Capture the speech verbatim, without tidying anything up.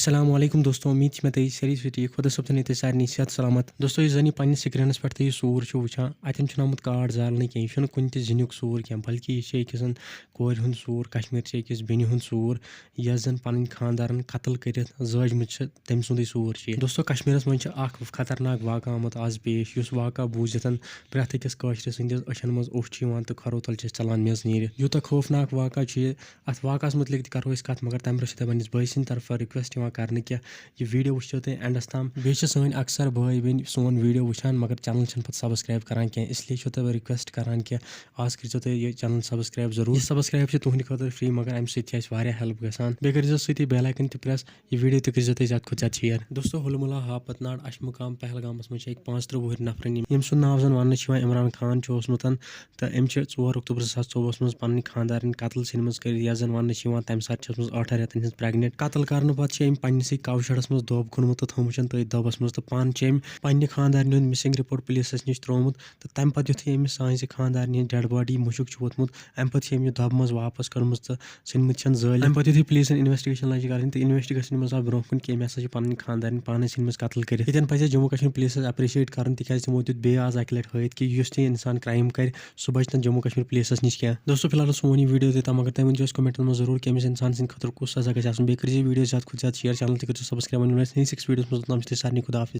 السلام علیکم دوستو، امید چھِ مےٚ تُہۍ سٲری چھِو ٹھیٖک۔ خۄدا صٲب تھٲینو تُہۍ سارنٕے صحت سلامت۔ دوستو، یُس زَن یہِ پننِس screenس پٮ۪ٹھ تُہۍ یہِ سوٗر چھِو وٕچھان، اَتٮ۪ن چھُنہٕ آمُت کاڈ زالنہٕ کینٛہہ، یہِ چھُنہٕ کُنہِ تہِ زِنیُک سوٗر کینٛہہ، بلکہِ یہِ چھِ أکِس زَن کورِ ہُنٛد سوٗر، کشمیٖر چھِ أکِس بیٚنہِ ہُنٛد سوٗر، یۄس زَن پنٕنۍ خانٛدارَن قتل کٔرِتھ زٲج مٕژ چھِ، تٔمۍ سُنٛدُے سوٗر چھُ یہِ۔ دوستو، کشمیٖرَس منٛز چھُ اکھ خطرناک واقعہٕ آمُت آز پیش، یُس واقعہٕ بوٗزِتھ پرٛٮ۪تھ أکِس کٲشرِ سٕنٛدِس أچھَن منٛز اوٚش چھُ یِوان تہٕ کھۄرو تَل چھِ ژَلان میٚژ نیٖرِتھ۔ یوٗتاہ خوفناک واقعہٕ چھُ یہِ، اَتھ واقعس مُتعلِق تہِ کَرو أسۍ کَتھ، مگر تَمہِ برٛونٛہہ چھِ تۄہہِ پنٛنِس بٲے سٕنٛدِ طرفہٕ request یِوان کَرنہٕ کہِ یہِ video وٕچھِو تُہۍ endس تام۔ بیٚیہِ چھِ سٲنۍ اکثر بٲے بیٚنہِ سون video وٕچھان، مگر channel چھِنہٕ پَتہٕ subscribe کَران کینٛہہ، اِسلیے چھِو تۄہہِ بہٕ request کَران کہِ آز کٔرۍزیو تُہۍ یہِ channel subscribe ضروٗر۔ یہِ subscribe چھِ تُہٕنٛدِ خٲطرٕ free، مگر اَمہِ سۭتۍ چھِ اَسہِ واریاہ help گژھان۔ بیٚیہِ کٔرۍزیو سۭتی bell icon تہِ press، یہِ video تہِ کٔرۍزیو تُہۍ زیادٕ کھۄتہٕ زیادٕ share۔ دوستو، ہُلمُلا ہاپت ناڈ اَشمُقام پہلگامَس منٛز چھِ أکۍ پانٛژھ تٕرٛہ وُہٕرۍ نفرَن، یِم، ییٚمۍ سُنٛد ناو زَن وَننہٕ چھُ یِوان عمران خان چھُ اوسمُت، تہٕ أمۍ چھِ ژور اکتوبر زٕ ساس ژوٚوُہَس منٛز پنٕنۍ خانٛدارِنۍ قتل سِنہِ منٛز کٔرِتھ، یۄس زَن وَننہٕ چھِ یِوان تَمہِ ساتہٕ چھِ ٲسمٕژ ٲٹھَن رٮ۪تَن ہِنٛز pregnant۔ قتل کرنہٕ پتہٕ چھِ أمۍ پننِسٕے cow shedس منٛز دۄب کھوٚنمُت تہٕ تھوٚومُت چھَن تٔتھۍ دۄبَس منٛز، تہٕ پانہٕ چھِ أمۍ پننہِ خانٛدارِنہِ ہُنٛد missing report پُلیٖسَس نِش ترٛوومُت، تہٕ تَمہِ پتہٕ یُتھُے أمِس سانہِ خانٛدارِنہِ ہِنٛز dead body مُشُک چھُ ووتمُت، اَمہِ پتہٕ چھِ أمۍ یہِ دۄبہٕ منٛز واپس کٔڑمٕژ تہٕ ژھٕنمٕتۍ چھِن زٲلِتھ۔ اَمہِ پتہٕ یُتھُے پُلیٖسن investigation لجہِ کرٕنۍ تہٕ investigation منٛز آو برونٛہہ کُن کہِ أمۍ ہسا چھِ پنٕنۍ خانٛدارِنۍ پانَے ژھٕنمٕژ قتل کٔرِتھ۔ ییٚتٮ۪ن پزِ اَسہِ جموں کشمیر پُلیٖسس appreciate کرُن، تِکیازِ تِمو دیُت بیٚیہِ آز اکہِ لٹہِ ہٲیِتھ کہِ یُس تہِ انسان crime کرِ، سُہ بچہِ نہٕ جموں کشمیر پُلیٖسس نِش کینٛہہ۔ دوستو، فی الحال اوس سون یہِ video یوٚتام، مگر تُہۍ ؤنۍ زیو اَسہِ commentن منٛز ضروٗر کہِ أمِس انسان سٕنٛدِ خٲطرٕ کُس سزا گژھِ آسُن۔ بیٚیہِ کٔرۍ زیو video زیادٕ کھۄتہٕ زیادٕ share، channel تہِ کٔرۍ زیو subscribe۔ وۄنۍ مِلو أسۍ نٔیِس أکِس videoس منٛز، توٚتام چھِ تُہۍ سارنٕے خدا حافظ۔